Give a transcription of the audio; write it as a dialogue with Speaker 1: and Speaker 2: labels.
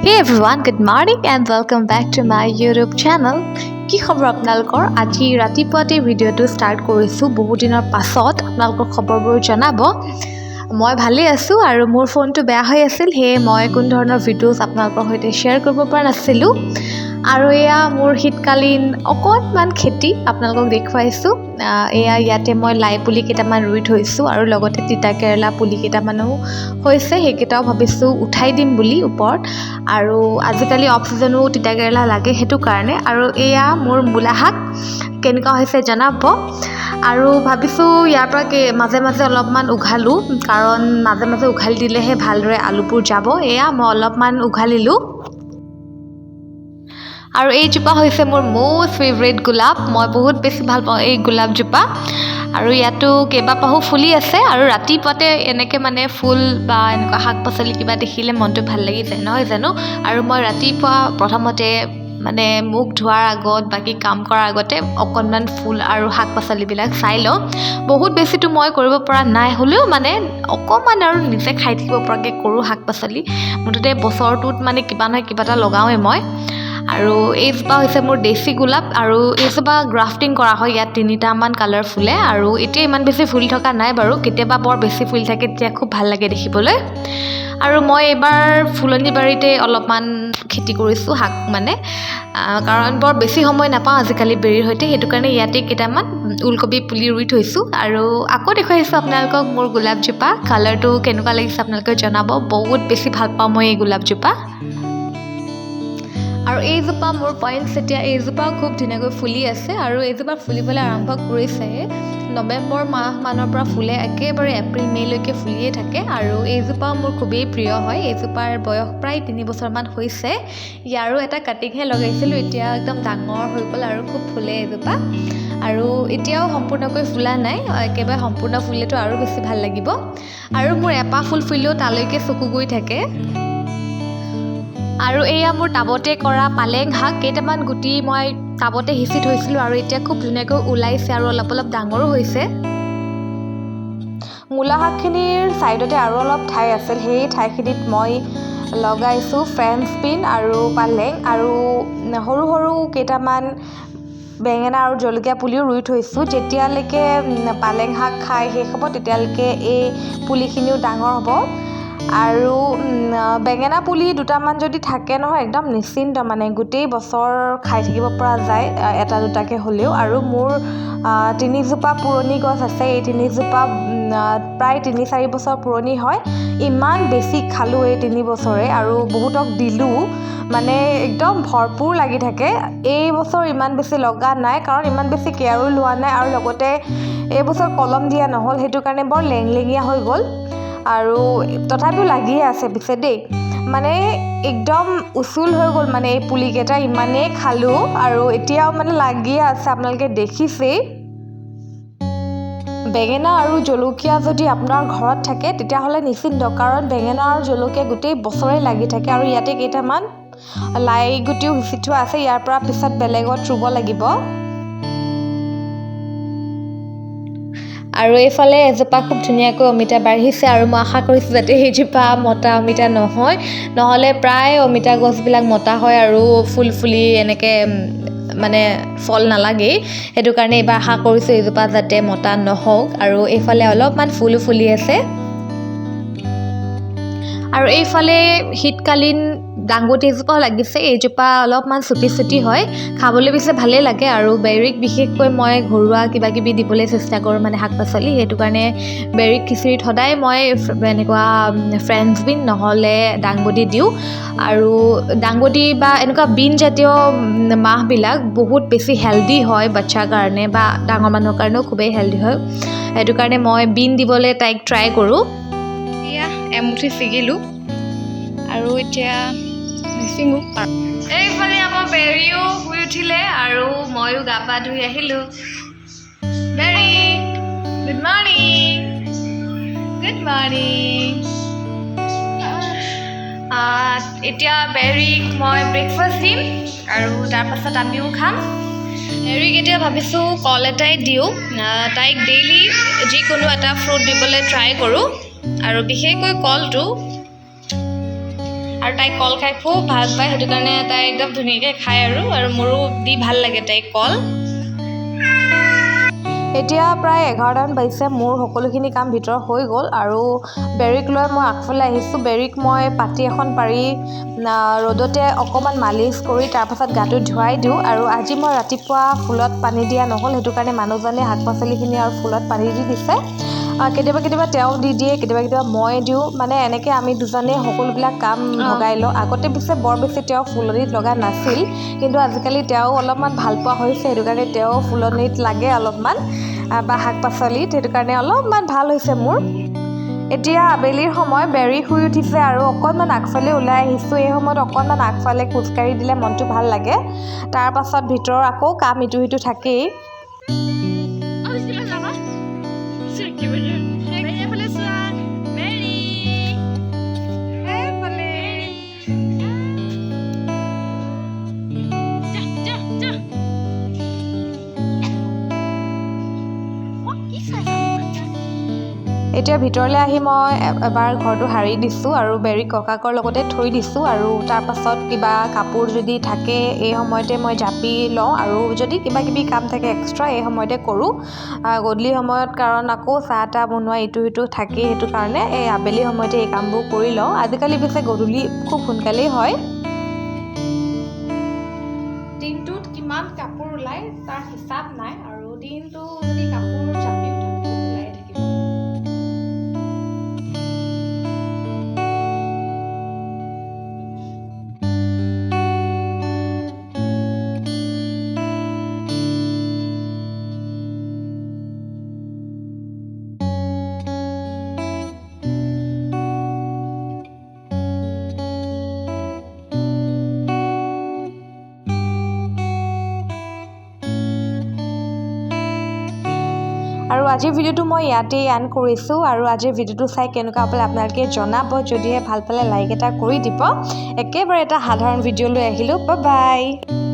Speaker 1: Hey everyone, good morning and welcome back to my YouTube channel. কি খবৰ আপোনালোকৰ? আজি ৰাতিপুৱাতে ভিডিঅ'টো ষ্টাৰ্ট কৰিছোঁ বহুত দিনৰ পাছত। আপোনালোকৰ খবৰবোৰ জনাব। মই ভালেই আছোঁ আৰু মোৰ ফোনটো বেয়া হৈ আছিল, সেয়ে মই কোনো ধৰণৰ ভিডিঅ'জ আপোনালোকৰ সৈতে শ্বেয়াৰ কৰিব পৰা নাছিলোঁ। আৰু এয়া মোৰ শীতকালীন অকণমান খেতি আপোনালোকক দেখুৱাইছোঁ। এয়া ইয়াতে মই লাই পুলি কেইটামান ৰুই থৈছোঁ আৰু লগতে তিতা কেৰেলা পুলি কেইটামানো হৈছে, সেইকেইটাও ভাবিছোঁ উঠাই দিম বুলি ওপৰত। আৰু আজিকালি অফ ছিজনো তিতা কেৰেলা লাগে, সেইটো কাৰণে। আৰু এয়া মোৰ মূলা শাক কেনেকুৱা হৈছে জনাব। আৰু ভাবিছোঁ ইয়াৰ পৰা মাজে মাজে অলপমান উঘালোঁ, কাৰণ মাজে মাজে উঘালি দিলেহে ভালদৰে আলুবোৰ যাব। এয়া মই অলপমান উঘালিলোঁ। আৰু এইজোপা হৈছে মোৰ মষ্ট ফেভৰেট গোলাপ। মই বহুত বেছি ভাল পাওঁ এই গোলাপজোপা। আৰু ইয়াতো কেইবাপাহো ফুলি আছে। আৰু ৰাতিপুৱাতে এনেকৈ মানে ফুল বা এনেকুৱা শাক পাচলি কিবা দেখিলে মনটো ভাল লাগি যায়, নহয় জানো? আৰু মই ৰাতিপুৱা প্ৰথমতে মানে মুখ ধোৱাৰ আগত, বাকী কাম কৰাৰ আগতে অকণমান ফুল আৰু শাক পাচলিবিলাক চাই লওঁ। বহুত বেছিতো মই কৰিব পৰা নাই, হ'লেও মানে অকণমান আৰু নিজে খাই থাকিব পৰাকৈ কৰোঁ শাক পাচলি। মুঠতে বছৰটোত মানে কিবা নহয় কিবা এটা লগাওঁৱেই মই। আৰু এইজোপা হৈছে মোৰ দেশী গোলাপ আৰু এইজোপা গ্ৰাফটিং কৰা হয়। ইয়াত তিনিটামান কালাৰ ফুলে আৰু এতিয়া ইমান বেছি ফুলি থকা নাই বাৰু, কেতিয়াবা বৰ বেছি ফুলি থাকে, তেতিয়া খুব ভাল লাগে দেখিবলৈ। আৰু মই এইবাৰ ফুলনি বাৰীতে অলপমান খেতি কৰিছোঁ শাক, মানে কাৰণ বৰ বেছি সময় নাপাওঁ আজিকালি বেৰীৰ সৈতে, সেইটো কাৰণে ইয়াতে কেইটামান ওলকবি পুলি ৰুই থৈছোঁ। আৰু আকৌ দেখুৱাইছোঁ আপোনালোকক মোৰ গোলাপজোপা। কালাৰটো কেনেকুৱা লাগিছে আপোনালোকে জনাব। বহুত বেছি ভাল পাওঁ মই এই গোলাপজোপা। আৰু এইজোপা মোৰ পইনচেতিয়া, এইজোপাও খুব ধুনীয়াকৈ ফুলি আছে আৰু এইজোপা ফুলিবলৈ আৰম্ভ কৰিছে। নৱেম্বৰ মাহ মানৰ পৰা ফুলে, একেবাৰে এপ্ৰিল মে'লৈকে ফুলিয়ে থাকে। আৰু এইজোপাও মোৰ খুবেই প্ৰিয় হয়। এইজোপাৰ বয়স প্ৰায় 3 বছৰমান হৈছে। ইয়াৰো এটা কাটিংহে লগাইছিলোঁ, এতিয়া একদম ডাঙৰ হৈ গ'ল আৰু খুব ফুলে এইজোপা। আৰু এতিয়াও সম্পূৰ্ণকৈ ফুলা নাই, একেবাৰে সম্পূৰ্ণ ফুলিলেতো আৰু বেছি ভাল লাগিব। আৰু মোৰ এপাহ ফুল ফুলিলেও তালৈকে চকু গৈ থাকে। আৰু এয়া মোৰ টাবতে কৰা পালেং শাক, কেইটামান গুটি মই টাবতে সিঁচি থৈছিলোঁ আৰু এতিয়া খুব ধুনীয়াকৈ ওলাইছে আৰু অলপ অলপ ডাঙৰো হৈছে।
Speaker 2: মূলা শাকখিনিৰ ছাইডতে আৰু অলপ ঠাই আছিল, সেই ঠাইখিনিত মই লগাইছোঁ ফ্ৰেঞ্চ বিন আৰু পালেং আৰু সৰু সৰু কেইটামান বেঙেনা আৰু জলকীয়া পুলিও ৰুই থৈছোঁ। যেতিয়ালৈকে পালেং শাক খাই শেষ হ'ব তেতিয়ালৈকে এই পুলিখিনিও ডাঙৰ হ'ব। আৰু বেঙেনা পুলি দুটামান যদি থাকে নহয়, একদম নিশ্চিন্ত, মানে গোটেই বছৰ খাই থাকিব পৰা যায় এটা দুটাকৈ হ'লেও। আৰু মোৰ তিনিজোপা পুৰণি গছ আছে, এই তিনিজোপা প্ৰায় 3-4 বছৰ পুৰণি হয়। ইমান বেছি খালোঁ এই 3 বছৰে আৰু বহুতক দিলোঁ, মানে একদম ভৰপূৰ লাগি থাকে। এই বছৰ ইমান বেছি লগা নাই, কাৰণ ইমান বেছি কেয়াৰো লোৱা নাই আৰু লগতে এই বছৰ কলম দিয়া নহ'ল, সেইটো কাৰণে বৰ লেংলেঙীয়া হৈ গ'ল। আৰু তথাপিও লাগিয়ে আছে পিছে দেই, মানে একদম উচুল হৈ গ'ল মানে এই পুলিকেইটা, ইমানেই খালোঁ আৰু এতিয়াও মানে লাগিয়ে আছে, আপোনালোকে দেখিছেই। বেঙেনা আৰু জলকীয়া যদি আপোনাৰ ঘৰত থাকে তেতিয়াহ'লে নিশ্চিন্ত, কাৰণ বেঙেনা আৰু জলকীয়া গোটেই বছৰেই লাগি থাকে। আৰু ইয়াতে কেইটামান লাই গুটিও সিঁচি থোৱা আছে, ইয়াৰ পৰা পিছত বেলেগত ৰুব লাগিব।
Speaker 1: আৰু এইফালে এজোপা খুব ধুনীয়াকৈ অমিতা বাঢ়িছে আৰু মই আশা কৰিছোঁ যাতে সেইজোপা মতা অমিতা নহয়, নহ'লে প্ৰায় অমিতা গছবিলাক মতা হয় আৰু ফুল ফুলি এনেকৈ মানে ফল নালাগেই। সেইটো কাৰণে এইবাৰ আশা কৰিছোঁ এইজোপা যাতে মতা নহওক। আৰু এইফালে অলপমান ফুলো ফুলি আছে। আৰু এইফালে শীতকালীন দাংবডী এজোপাও লাগিছে, এইজোপা অলপমান চুটি চুটি হয়, খাবলৈ পিছে ভালেই লাগে। আৰু বেৰীক বিশেষকৈ মই ঘৰুৱা কিবা কিবি দিবলৈ চেষ্টা কৰোঁ, মানে শাক পাচলি, সেইটো কাৰণে বেৰীক খিচিৰিত সদায় মই এনেকুৱা ফ্ৰেঞ্চ বিন নহ'লে দাংবডী দিওঁ। আৰু দাংবডী বা এনেকুৱা বিন জাতীয় মাহবিলাক বহুত বেছি হেল্ডি হয় বাচ্ছাৰ কাৰণে বা ডাঙৰ মানুহৰ কাৰণেও খুবেই হেল্ডি হয়, সেইটো কাৰণে মই বিন দিবলৈ তাইক ট্ৰাই কৰোঁ। এয়া এমুঠি ছিগিলোঁ আৰু এতিয়া নিছিঙো। এইফালে আমাৰ বেৰীও শুই উঠিলে আৰু ময়ো গা পা ধুই আহিলোঁ। Berry, good morning. Good morning. এতিয়া বেৰীক মই ব্ৰেকফাষ্ট দিম আৰু তাৰপাছত আমিও খাম। বেৰীক এতিয়া ভাবিছোঁ কল এটাই দিওঁ। তাইক ডেইলি যিকোনো এটা ফ্ৰুট দিবলৈ ট্ৰাই কৰোঁ আৰু বিশেষকৈ কলটো। আৰু তাই কল খাই খুব ভাল পায়, সেইটো কাৰণে তাই একদম ধুনীয়াকৈ খায় আৰু আৰু মোৰো দি ভাল লাগে তাইক কল।
Speaker 2: এতিয়া প্ৰায় 11টামান বাজিছে, মোৰ সকলোখিনি কাম ভিতৰত হৈ গ'ল আৰু বেৰীক লৈ মই আগফালে আহিছোঁ। বেৰীক মই পাতি এখন পাৰি ৰ'দতে অকণমান মালিচ কৰি তাৰপাছত গাটো ধুৱাই দিওঁ। আৰু আজি মই ৰাতিপুৱা ফুলত পানী দিয়া নহ'ল, সেইটো কাৰণে মানুহজনে শাক পাচলিখিনি আৰু ফুলত পানী দি দিছে। কেতিয়াবা কেতিয়াবা তেওঁ দি দিয়ে, কেতিয়াবা কেতিয়াবা মই দিওঁ, মানে এনেকৈ আমি দুজনে সকলোবিলাক কাম ভগাই লওঁ। আগতে পিছে বৰ বেছি তেওঁ ফুলনিত লগা নাছিল, কিন্তু আজিকালি তেওঁ অলপমান ভাল পোৱা হৈছে, সেইটো কাৰণে তেওঁ ফুলনিত লাগে অলপমান বা শাক পাচলিত, সেইটো কাৰণে অলপমান ভাল হৈছে মোৰ। এতিয়া আবেলিৰ সময়, বেৰী শুই উঠিছে আৰু অকণমান আগফালে ওলাই আহিছোঁ। এই সময়ত অকণমান আগফালে খোজকাঢ়ি দিলে মনটো ভাল লাগে। তাৰপাছত ভিতৰৰ আকৌ কাম ইটো সিটো থাকেই। এতিয়া ভিতৰলৈ আহি মই এবাৰ ঘৰটো সাৰি দিছোঁ আৰু বেৰীক ককাকৰ লগতে থৈ দিছোঁ। আৰু তাৰপাছত কিবা কাপোৰ যদি থাকে এই সময়তে মই জাপি লওঁ, আৰু যদি কিবা কিবি কাম থাকে এক্সট্ৰা এই সময়তে কৰোঁ। গধূলি সময়ত কাৰণ আকৌ চাহ তাহ বনোৱা ইটো সিটো থাকেই, সেইটো কাৰণে এই আবেলি সময়তে এই কামবোৰ কৰি লওঁ। আজিকালি পিছে গধূলি খুব সোনকালেই হয়।
Speaker 1: দিনটোত কিমান কাপোৰ ওলায় তাৰ হিচাপ নাই, আৰু দিনটো যদি কাপোৰ জাপিও থাকোঁ ওলাই থাকিব।
Speaker 2: আৰু আজিৰ ভিডিঅ'টো মই ইয়াতেই এণ্ড কৰিছোঁ। আৰু আজিৰ ভিডিঅ'টো চাই কেনেকুৱা পালে আপোনালোকে জনাব, যদিহে ভাল পালে লাইক এটা কৰি দিব। একেবাৰে এটা সাধাৰণ ভিডিঅ' লৈ আহিলোঁ। Bye bye.